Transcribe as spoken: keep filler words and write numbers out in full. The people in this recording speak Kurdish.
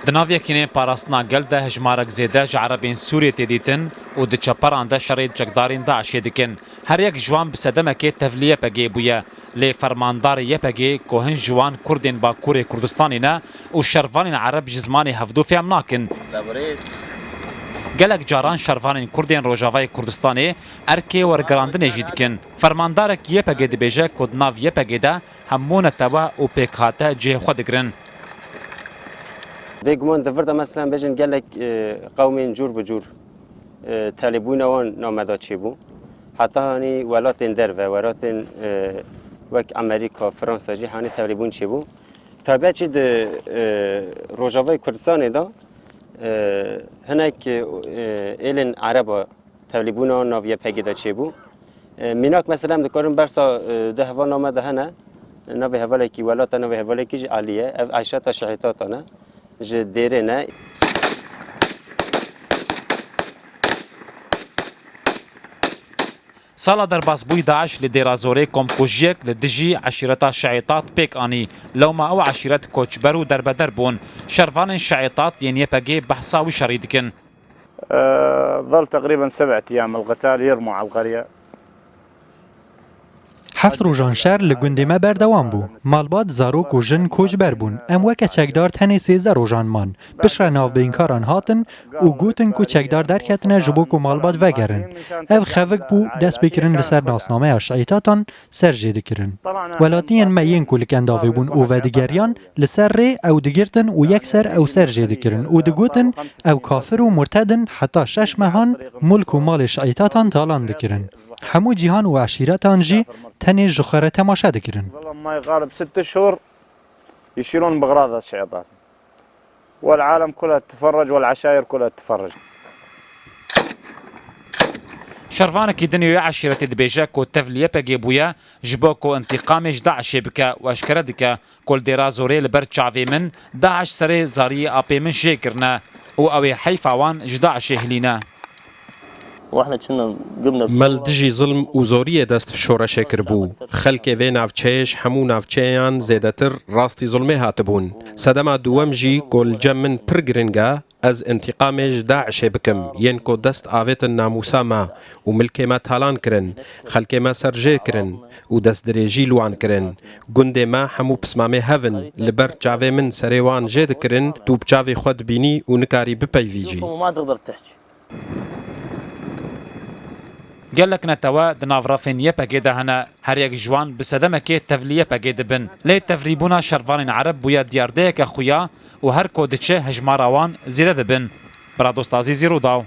Di nav yekînên parastina gel de hejmarek zêde ji Erebên Sûriyê tê dîtin û di çeperan de şerê çekdarên DAIŞê dikin. Her yek ji wan bi sedemekê tevlî YPG'ê bûye. Lê fermandarê YPG'ê ku hin ji wan Kurdên Bakurê Kurdistanê ne û şervanên Ereb ji zimanê hevdû fêm nakin. Gelek caran şervanên Kurdên Rojavayê Kurdistanê erkê wergerandinê jî dikin. Fermandarek YPG'ê dibêje ku di nav YPG'ê de hemû netewe û pêkhate cihê xwe digirin. Bêguman di vir de, meselen, bêjin gelek, e, qewmên cûr bi cûr, e, tevlîbûna wan nameda çêbû. Heta hanî welatên derve, welatên, e, wek Amerîka, Fransa jî hanî tevlîbûn çêbû. Taybet jî di, e, Rojavayê Kurdistanê de, e, hinek, e, êlên Ereba tevlîbûna nav YPG'ê de çêbû. E, mînak, mesela, em dikarin bersa, e, di hevalname de hene, navê hevalekî welat e, navê hevalekî jî Elî ye. Ev eşreta şehîtatan e, ji Dêrê ne. Sala derbasbûyî DAIŞ li Dêra Zorê komkujiyek li dijî eşîreta Şeîtat pêk anî. Lewma ew eşîret koçber û derbeder bûn. Şervanên Şeîtat yên YPG'ê behsa wî şerî dikin. آه، ظل تقريبًا سبعة أيام القتال يرموا على القرية. Heft rojan şer li gundê me berdewam bû. Malbat, zarok û jin koçber bûn. Em weke çekdar tenê sêzdeh rojan man. Piştre navbeyinkaran hatin û gotin ku çekdar derketine ji bo ku malbat vegerin. Ev xevik bû dest pê kirin li ser nasnameya şeîtatan ser jê dikirin. Welatiyên me yên ku li Kendavê bûn û vedigeriyan, li ser rê ew digirtin û yekser ew ser jê dikirin û digotin, ew kafir û murted in, heta şeş mehan mulk û malê şeîtatan talan dikirin. Hemû cîhan û eşîretan jî tenê ji xwe re temaşe dikirin. والله ما يقارب ست أشهر يشيلون بغراض الشيطان. والعالم كلها تتفرج والعشاير كلها تتفرج. Şervanekî din ê eşîretê dibêje ku tevlî YPG'ê bûye ji bo ku întîqamê ji DAIŞ'ê bike û eşkere dike ku li Dêra Zorê li ber çavê min DAIŞ serê zariyê apê min jê kirine û ew ê heyfa wan ji DAIŞ'ê hilîne. واحنا كنا قمنا Me li dijî zilm û zoriyê dest bi şoreşê kiribû. Xelkê vê navçeyê ji hemû navçeyan zêdetir rastî zilmê hatibûn. Sedema duwem jî ku li cem min pir giring e, ez întîqamê ji DAIŞ'ê bikim, yên ku dest avêtin namûsa me û milkê me talan kirin, xelkê me ser jê kirin û destdirêjî li wan kirin. Gundê me hemû pismamê hev in, li ber çavê min serê wan jê dikirin, tu bi çavê xwe dibînî û nikarî bipeyivî jî. وما تقدر تحكي. Gelek netewe di nav refên YPG'ê de hene. Her yek ji wan bi sedemekê tevlî YPG'ê dibin. Lê tevlîbûna şervanên Ereb bûye diyardeyeke xuya û her ku diçe hejmara wan zêde dibin. Bira Dostazî, Zîrûdaw.